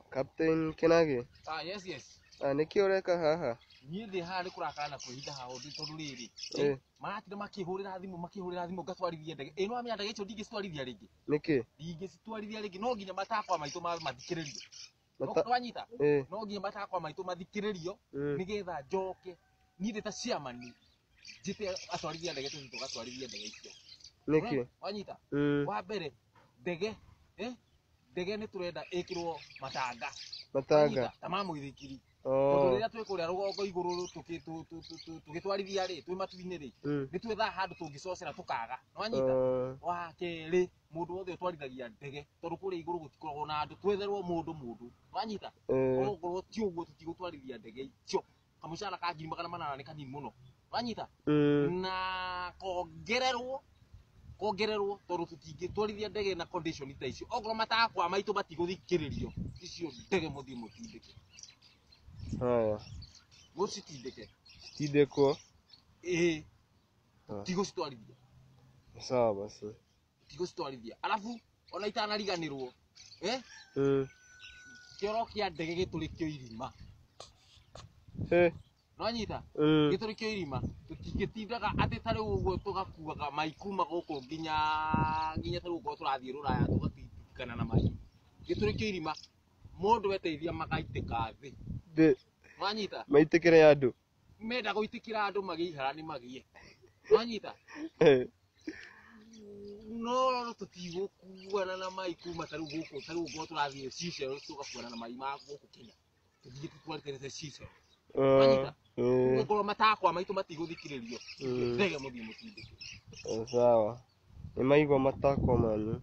Captain Kinagi. Ah, yes, yes. Ah, nĩkĩ ũreka haha? Niĩ ndĩ haha nĩ kũrakara na kwĩhinda haha ũndũ tondũ rĩrĩ maratinda makĩhũrĩra thimũ, makĩhũrĩra thimũ ngatwarithia ndege ĩno. Amenya ndege icio ndingĩcitwarithia rĩngĩ. Nĩkĩ? Ndingĩcitwarithia rĩngĩ, no nginya matakwa maitũ mathikĩrĩrio. Wanyita? No nginya matakwa maitũ mathikĩrĩrio nĩgetha njoke niĩ ndĩ ta chairman njĩte atwarithia ndege tũthiĩ tũgatwarithie ndege icio. Nĩkĩ? Wanyita? Wa mbere ndege, ndege nĩ tũrenda ĩkĩrwo matanga. Matanga. Wanyita? Ta ma mũithikiri, tondũ rĩrĩa twĩ kũrĩa rũgongo igũrũ tũgĩtwarithia rĩ, twĩ matu-inĩ rĩ, nĩ twethaga handũ tũngĩcocera tũkaga. Nĩwanyita? Wa kerĩ, mũndũ wothe ũtwarithagia ndege, tondũ kũrĩa igũrũ gũtikoragwo na andũ, twetherwo mũndũ mũndũ. Wanyita? Okorwo ti ũguo tũtigũtwarithia ndege icio. Kamũcara ka 800,000 nĩ kanini mũno. Wanyita? Na kongererwo, kongererwo, tondũ tũtingĩtwarithia ndege na condition ta icio. Okorwo matakwa maitũ matigũthikĩrĩrio, icio ndege mũthiĩ mũtindĩke. Haya. Mũcitindĩke. Citindĩkwo. Ĩĩ. Tigũcitwarithia. Sawa basi. Tigũcitwarithia. Arabu ona itanariganĩrwo, kĩoro kĩa ndege gĩtũrĩkio irima. Nĩwanyita? Gĩtũrĩkio irima, tũtingĩtindaga atĩ ta rĩu ũguo tũgakuaga mai kuma gũkũ nginya ta rĩu ũkorwo tũrathiĩ rũraya tũgatinditikana na mai. Gĩtũrĩkio irima, mũndũ eteithia magaitĩka thĩ. Thĩ. Nĩwanyita? Maitĩkĩre andũ. Menda gũitĩkĩra andũ magĩe ihara nĩ magĩe. Nĩwanyita? No tũtigũkuana na mai kuma ta rĩu gũkũ, ta rĩu ũkorwo tũrathiĩ Seychelles tũgakuana na mai ma gũkũ Kenya. Tũthiĩ tũtwarĩte Seychelles. Wanyita? Okorwo matakwa maitũ matigũthikĩrĩrio, ndege mũthiĩ mũtindĩke. Sawa. Nĩ maigua matakwa manyu.